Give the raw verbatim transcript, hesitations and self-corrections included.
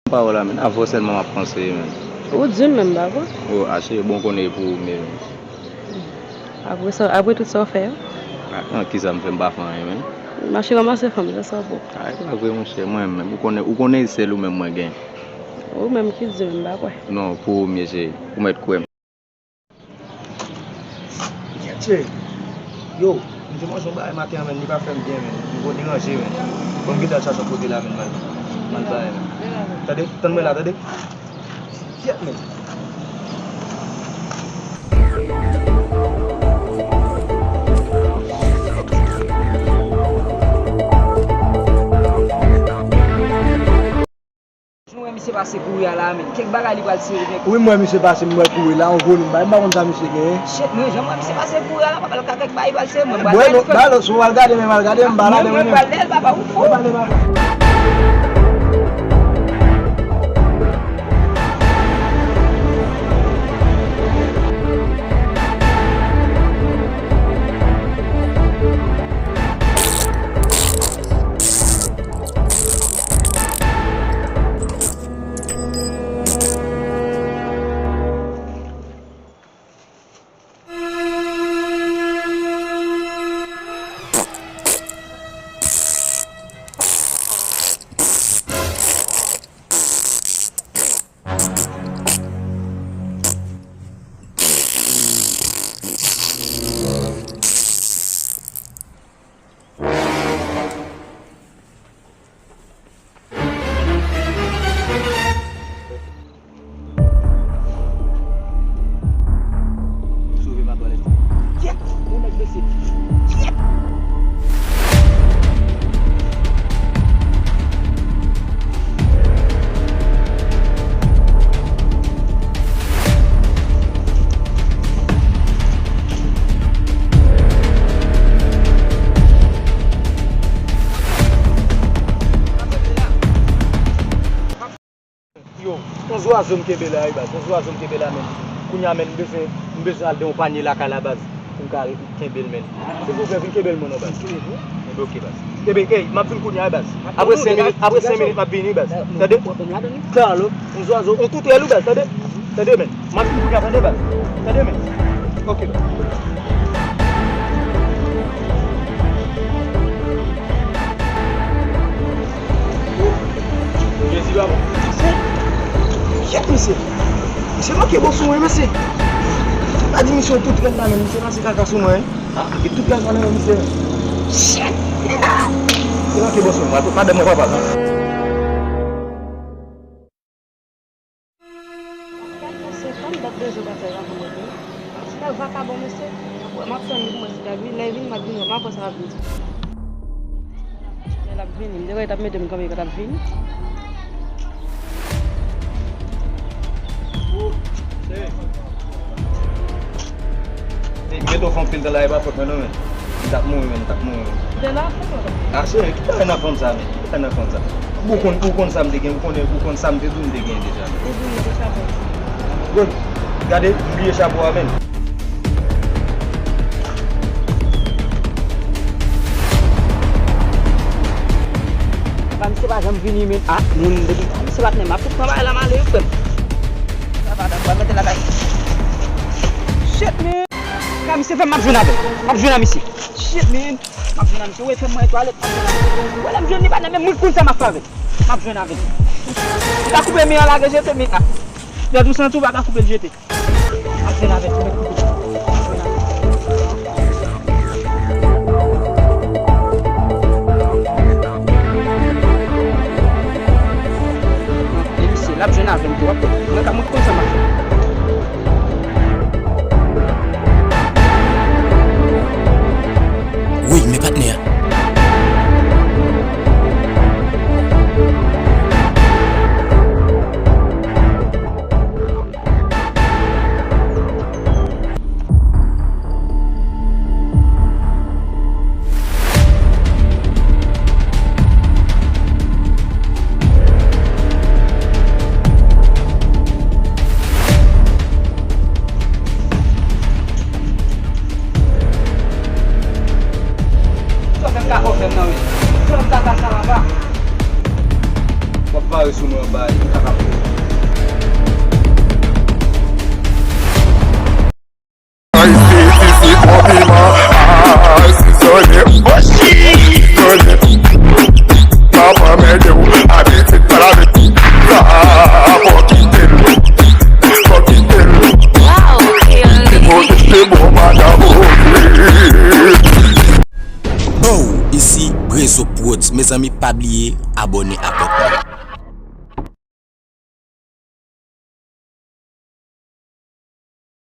Pawòl la, men, avè w sèlman m ap panse, men. Ou di m menm, pa vre? O, a, cheri, bon, konnen e pou ou menm. Apre sa, apre tout sa w fè yo? A, an, kisa m fè, m pa fè anyen, men. Mache ranmase fanm, se sa w pou. A, e pa vre, monchè, mwen menm, ou konnen, ou konnen e sèl ou menm mwen gen. Ou menm ki di m, m pa kwè. Non, pou ou m ye, cheri, ou mèt kwè m. Tchè. Yo, m te manje yon bagay maten an, men, li pa fè m byen, men. M gon deranje, men. Bon, m gentan chache yon kote la, men, m al, m al bay, men. Tande, tann mwen la, tande. Kyèt, men. Jan w wè misye pase kouri a la, men. Kèk bagay li pral sere, men. Wi, m wè misye pase, m wè kouri la, yon volim bagay. M pa konn sa misye genyen. Shit, men, jan m wè misye pase kouri a la, papa, l ka kèk bagay li pral sere, mwen, m pral Bwè, lè l non, fè. Ba l, si w pral gade, men, m al gade, m ba la Mwen, de mwen, mwen. Pral lè l, papa, ou fou. Mwen pral lè, papa. Sove pa twalèt. Kyèt! Yon nèg blese. Kyèt! Yo, yon zwazo m kenbe la, wi, baz. Yon zwazo m kenbe la, men. Kounye a, men, m bezwen, m bezwen al de yon panye lakay la, baz. Pou m ka kenbe l, men. Silvouplè, vin kenbe l, mwen, non, baz. Enben, oke, baz. Enben, ey, m ap vin kounye a, wi, baz. Apre senk minit, apre senk minit, m ap vini, baz. Tande? Carlo, yon zwazo, yon toutèl, wi, baz, tande? Tande, men. M ap vin kounye a, tande, baz. Tande, men. Oke, baz. Jezi, baba. Shit, mesye. Mesye manke bon sou mwen, mesye. Pa di misye tout rèd la, men misye pase kaka sou mwen. Ah, e tout gaz la nan men misye. Shit. Misye manke bon sou mwen. Madanm mwen, papa. Gad yon senkant dat de jou batay la pou mwen vini. Ti nèg vakabon, mesye. M ap tann li pou mwen ti gad, wi. Lè l vini, m ap vini, m ap wè sa l ap vini. Lè l ap vini, m te kwè li t ap mete m kanpe, li pa t ap vini. Ey, m gentan fè anpil tan la, e pa fòt mwen non, men. M t ap mouri, men, m t ap mouri, men. Te la, fòt mwen. Ah, cheri, ki bagay nan fanm sa, men? Ki bagay nan fanm sa? Ou konn, ou konn sa m te gen, ou konnen, ou konn sa m te di w m te gen deja. Ou bliye de chapo. Good. Gade, m bliye chapo a, men. Papa, misye pa janm vini, men. Ah, moun depi, ah, misye patnè m ap tout pran bagay la m ale, wi, frè m. Sa pa dan, mwen mete lakay. Shit, man. Ka misye fè m, m ap jwenn avè l. M ap jwenn a misye. Shit, man. M ap jwenn a misye. Ou wè fè m mwen etwale, m ap jwenn a misye. Ou wè lè m jwenn li pa nan menm moun konn sa m ap fè avè l. M ap jwenn avè l. Ou ka koupe men an lage jete, men, ah. Gad ou santi ou pa ka koupe l jete. M ap jwenn avè l, ou mèt koupe. M ap jwenn avè l. E misye, l ap jwenn avè m tou, w ap wè. Mwen ka, mwen konn sa m ap fè. Woy, men patnè a. Sou mwen bay kaka. Bow, isi Brezo Prodz. Mezanmi, pa bliye abòne a pòt mwen.